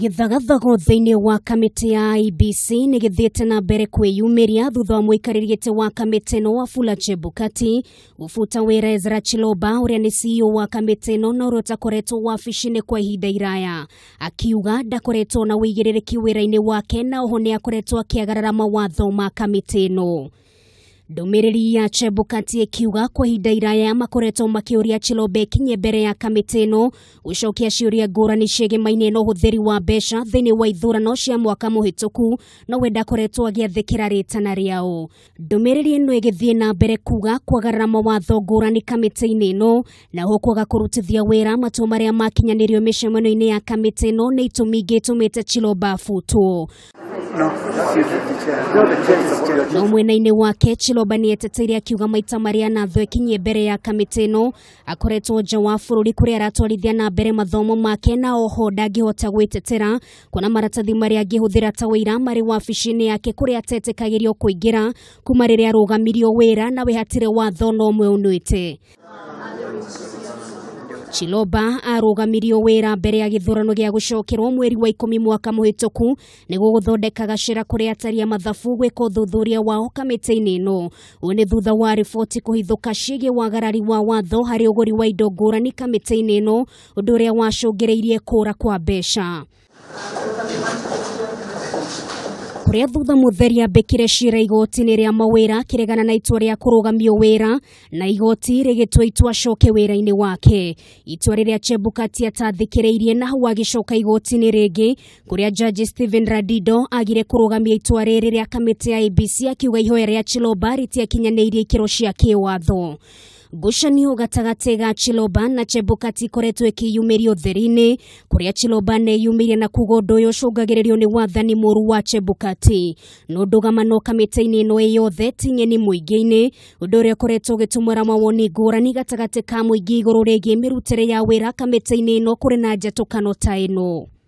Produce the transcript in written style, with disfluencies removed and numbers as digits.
Gĩthagathago thĩinĩ wa kamĩtĩ ya IEBC nĩ gĩthiĩte na mbere kwĩyumĩria thutha wa mũikarĩri gĩtĩ wa kamĩtĩ ĩno Wafula Chebukati gũbuta wĩra Ezra Chiloba ũrĩa nĩ CEO wa kamĩtĩ ĩno na ũrĩa ũtakoretwo wabici-inĩ kwa ihinda iraya, akiuga ndakoretwo na ũigĩrĩrĩki wĩra-inĩ wake na oho nĩ akoretwo akĩagarara mawatho ma kamĩtĩ ĩno. Ndũmĩrĩri ya Chebukati ĩkiuga kwa ihinda iraya makoretwo makĩũria Chiloba ekinye mbere ya kamĩtĩ ĩno gũcokia ciũria ngũrani ciĩgĩmaine na ũhũthĩri wa mbeca thĩinĩ wa ithurano cia mwaka mũhĩtũku, no we ndakoretwo agĩathĩkĩra rĩtana rĩao. Ndũmĩrĩri ĩno ĩgĩthiĩ na mbere kuga kwagarara mawatho ngũrani kamĩtĩ-inĩ ĩno na oho kwaga kũrutithia wĩra matua marĩa makinyanĩrio mĩcemanio-inĩ ya kamĩtĩ ĩno nĩ itũmi ingĩ itũmĩte Chiloba abutwo. No mwena-inĩ wake Chiloba nĩ eteteire akiuga maita marĩa anathwo ekinyie mbere ya kamĩtĩ ĩno akoretwo nja wa bũrũri kũrĩa aratwarithia na mbere mathomo make na oho ndangĩhota gwĩtetera kuona maratathi marĩa angĩhũthĩra ta wĩira marĩ wabici-inĩ yake kũrĩa atetĩkagĩrio kũingĩra kuma rĩrĩa arũgamirio wĩra na we hatirĩ watho na ũmwe ũnwĩte. Chiloba arũgamirio wĩra mbere ya gĩthurano gĩa gũcokerwo mweri wa 10 mwaka mũhĩtũku nĩguo gũthondeka gacĩra kũrĩa atari a mathabu gwĩka ũthuthuria wao kamĩtĩ-inĩ ĩno. Ũũ nĩ thutha wa riboti kũhithũka ciĩgiĩ wagarari wa watho harĩ ũgũri wa indo ngũrani kamĩtĩ-inĩ ĩno, ũndũ ũrĩa wacũngĩrĩirie kũra kwa mbeca. Kũrĩa thutha mũtheri ambĩkire cira igoti-inĩ rĩa mawĩra akĩregana na itua rĩa kũrũgamio wĩra na igoti rĩgĩtua itua acoke wĩra-inĩ wake. Itua rĩrĩa Chebukati atathikĩrĩirie na hau agĩcoka igoti-inĩ rĩngĩ kũrĩa Jaji Stephen Radido agire kũrũgamia itua rĩrĩ rĩa kamĩtĩ ya IEBC akiuga ihoya rĩa Chiloba rĩtiakinyanĩirie ikĩro cia kĩwatho. Ngucanio gatagatĩ ga Chiloba na Chebukati ikoretwo ĩkĩyumĩria ũtheri-inĩ kũrĩa Chiloba nĩeyumĩria na kuga ũndũ ũyũ ũcũngagĩrĩrio nĩ wathani mũru wa Chebukati. No ndũgamano kamĩtĩ-inĩ ĩno ĩ yothe ti ng'eni mũingĩ-inĩ, ũndũ ũrĩa ũkoretwo ũgĩtumũra mawoni ngũrani gatagatĩ ka mũingĩ igũrũ rĩgiĩ mĩrutĩre ya wĩra kamĩtĩ-inĩ ĩno kũrĩ na njatũkano ta ĩno.